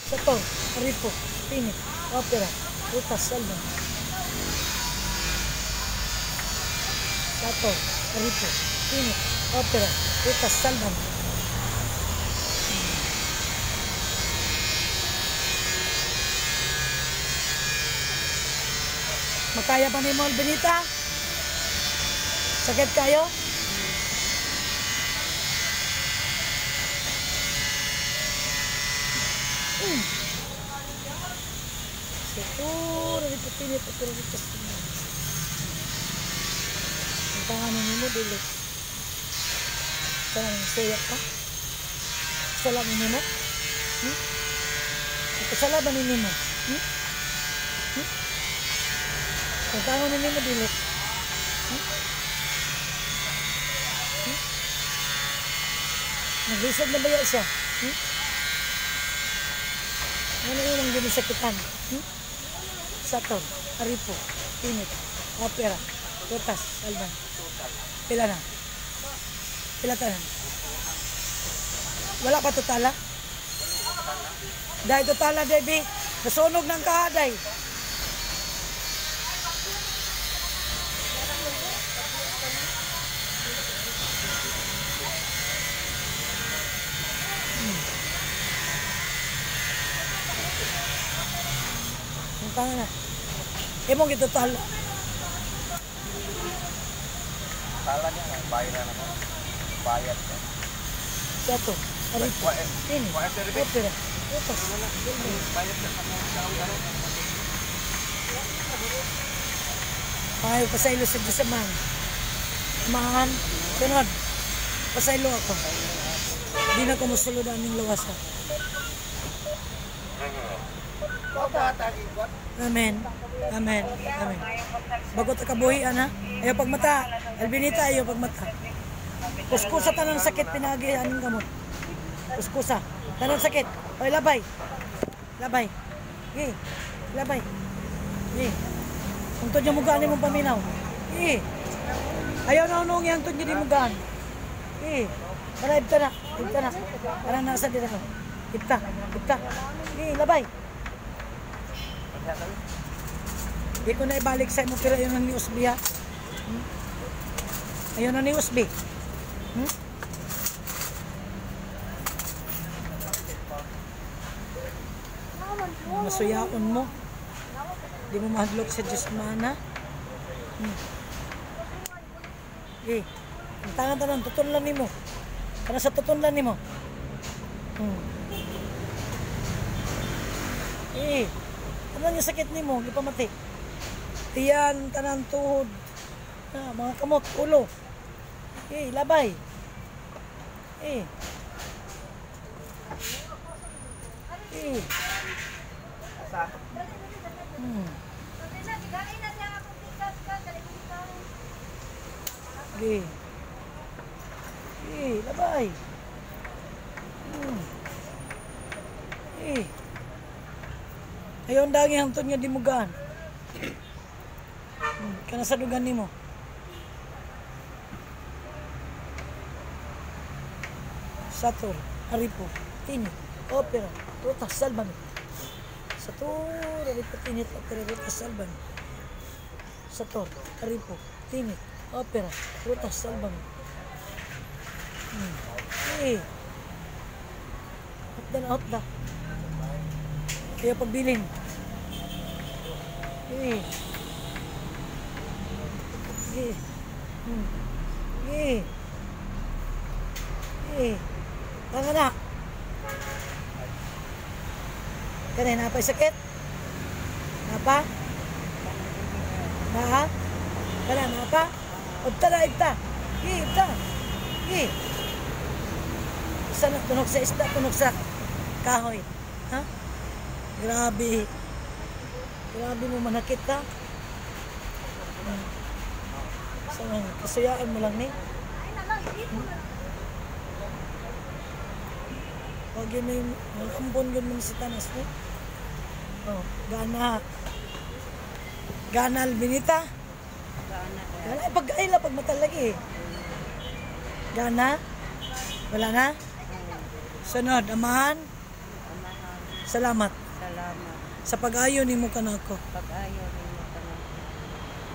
Sator, Aripo, Tinit, Opera, Rutas, Salman. Sator, Aripo, Tinit, Opera, Rutas, Salman. Makaya pa ni mo, Benita? Sakit kayo? Sator, Aripo, Tinit, Opera, Rutas, Salman. Ang pangalan ni mo, dili. Sana nang suyak ka? Kasalanan ni mo? Hmm? Kasalanan ni mo? Hmm? Hmm? Ang tangon ni mo, dili. Hmm? Hmm? Naglisod na ba siya? Hmm? Ano yung ginisakitan? Hmm? Sator, Aripo, Tinit, Opera, Rutas, Salman. Pila na? Pila tanan? Wala pa totala? Dahil totala, Debbie. Nasunog ng kahaday. Ang tanga na. Imong gitotala. Tala niya, bayad na naman. Bayad niya. Sato, Aripo, Tinit, Opera, Rutas, Salman. Bayad na sa mga ano. Ay, pasaylo sa Diyos Amahan. Amahan, sunod. Pasaylo ako. Di na ko musulod aning lawas. Amen. Amen. Amen. Bago ta kabuhi, ana. Ayaw pagmata. Albinita, ayaw pagmata. Kuskusa tanang sakit, pinagi aning gamot. Kuskusa. Tanang sakit. Oy, labay. Labay. Gi. Labay. Gi. Ang niya mugaan mong paminaw. Eh. Ayaw na unong yang tod niya di mugaan. Eh. Para ibta na. Ibta na. Para nasa dira ko. Ibta. Ibta. Eh, labay. Di ko na ibalik sa imo pero ayun ang ni Usbi ha. Hmm? Ayun ang ni Usbi. Hmm? Masuyaon mo. Di mo mahadlok sa Diyos mana. Hmm. Eh, ang tangan-tangan, tutunlan nimo. Kana sa tutunlan nimo. Hmm. Eh, ano yung sakit nimo? Gipamati. Tiyan, tanan, tuhod. Ah, mga kamot, ulo. Eh, labay. Eh. Eh. Hmm. Eh. Eh, labay. Hmm. Eh. Ayaw ang dagi hangtod nga dimugaan. Kana sa dugan nimo. Sator, Aripo, Tinit, Opera, Rutas, Salman. Sator, Aripo, Tinit, Opera, Rutas, Salman. Sator, Aripo, Tinit, Opera, Rutas, Salman. Hmm. Eh. Hotda na hotda. Kaya pagbilin. Eh. Eh. Hmm. Eh. Eh. Tanga na. Kanay napay sakit? Napa? Na? Kana napa? Ibta na ibta. Eh, ibta. Eh. Isa na tunog sa isda, tunog sa kahoy. Ha? Grabe. Grabe mo manakit ha. So, kasuyaan mo lang ni. Huwag yun may ampon yun mo sa tanas ni. Oh, gana. Gana Albinita. Gana. Gana pag ay la pag mata lagi. Gana. Wala na. Sunod, amahan. Salamat Salamat. Sa pag-ayo nimo kanako. Pag-ayo nimo kanako.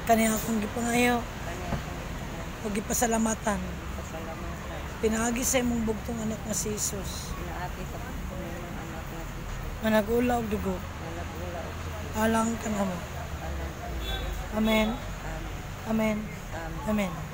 Kani akong gipangayo Kani akong gipangayo. Ug gipasalamatan. Pasalamatan. Pinaagi sa imong bugtong anak nga si Jesus. Pinaagi sa bugtong nimong anak nga si Jesus. Nga nag-ula og dugo Nga nag-ula og dugo. Alang kanamo. Alang kanamo. Amen. Amen. Amen. Amen. Amen.